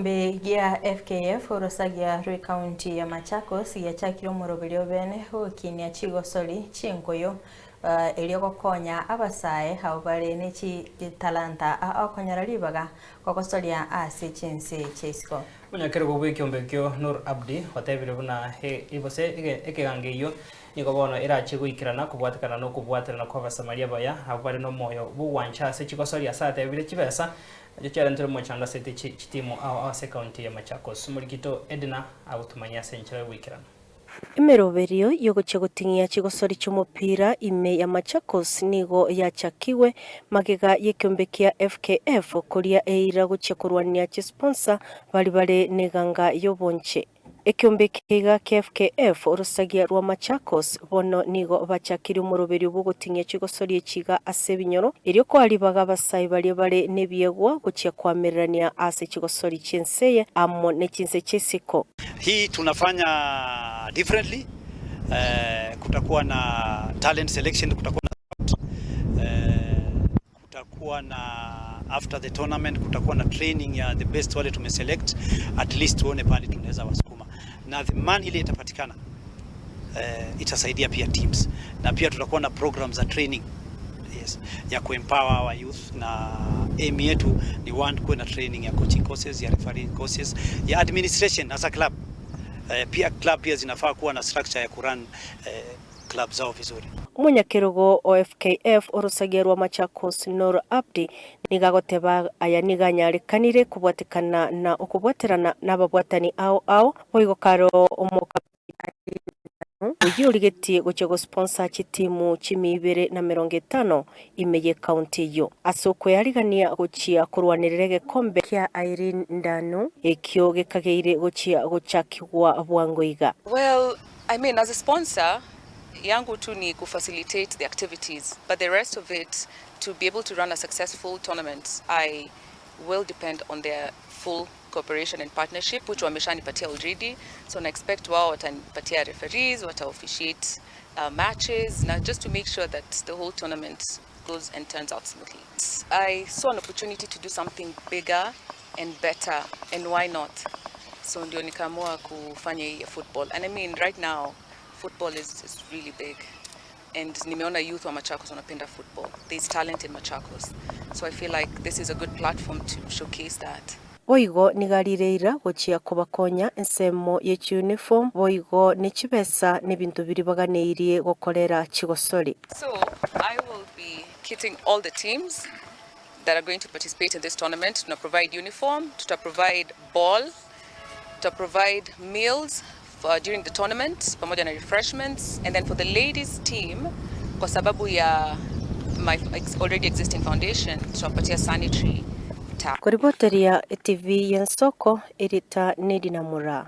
Ekeombe gia FKF orosagia rw'ecounty ya Machakos giachakire omoroberio obene gokinia chigosori chi'enkoyo erio gokonya abasae abwo bare ne chitalanta okonyora ribaga gogosoria ase chinse chia isiko. Omonyakerogo bw'ekeombe ekio Nur Abdi otebire buna gose ekeganga eyio nigo bono erachie goikerana kobwatekana nokobwaterana kw'Abasamaria abaya abwo bare nomoyo bw'ogwancha ase chigosori ase atebire chibesa Nachio chiarentere omochando ase chitimu ao ao ase ekaunti ya Machakos. Omorikito Edna agotumanyia ase enchera y'ogoikerana. Emeroberio y'ogochia goting'ia chigosori chi'omopira ime ya Machakos nigo yachakigwe magega y'ekeombe kia FKF koria eira gochia korwania chisponsa baria bare neganga y'obonche. Ekeombe ekeiga kia FKF orosagia rwa Machakos bono nigo bachakirie omoroberio bw'ogoting'ia chigosori echi iga ase ebinyoro erio koa ribaga abasae baria bare nebiegwa gochia koamererania ase chigosori chi'ense eye amo ne chinse chi'isiko. Hii tunafanya differently, kutakuwa na talent selection, kutakuwa na scout, Kutakuwa na after the tournament kutakuwa na training ya the best wale tumeselect, at least tuone pale tunaweza wasukuma na the money ile itapatikana itasaidia pia teams na pia tutakuwa na program za training yes, ya kuempower our youth na aim yetu ni one, kuwe na training ya coaching courses, ya refereeing courses, ya administration as a club. Pia club pia zinafaa kuwa na structure ya kurun club zao vizuri. Omonyakerogo o FKF orosagia rwa Machakos Noor Abdi nigo agoteba aya nigo anyarekanire kobwatekana na okobwaterana nababwatani ao ao boigo kare omokabani oyio origetie gochia gosponsa chitimu chimia ibere na merongo etano ime y'ecounty eyio ase okwearigania gochia korwanerera egekombe kia Irene Ndanu ekio gekageire gochia gochakigwa bwango iga. Well, I mean as a sponsor yangu tu ni ku facilitate the activities but the rest of it to be able to run a successful tournament I will depend on their full cooperation and partnership which wameshanipatia already so na expect wao watanipatia referees wata officiate matches na just to make sure that the whole tournament goes and turns out smoothly. I saw an opportunity to do something bigger and better and why not so ndio nikaamua kufanya hii ya football and I mean right now football is really big and nimeona youth wa Machakos wanapenda football there's talent in Machakos so I feel like this is a good platform to showcase that. Boigo nigo arire eira gochia kobakonya ensemo ye chiuniform, boigo ne chibesa na ebinto biria baganeirie gokorera chigosori. So I will be kitting all the teams that are going to participate in this tournament, tuna provide uniform, tuta provide ball, tuta provide meals for during the tournament pamoja na refreshments and then for the ladies team kwa sababu ya my already existing foundation tutawapatia sanitary towel. Koriboteria etv y'ensoko, erita Nedina Moraa.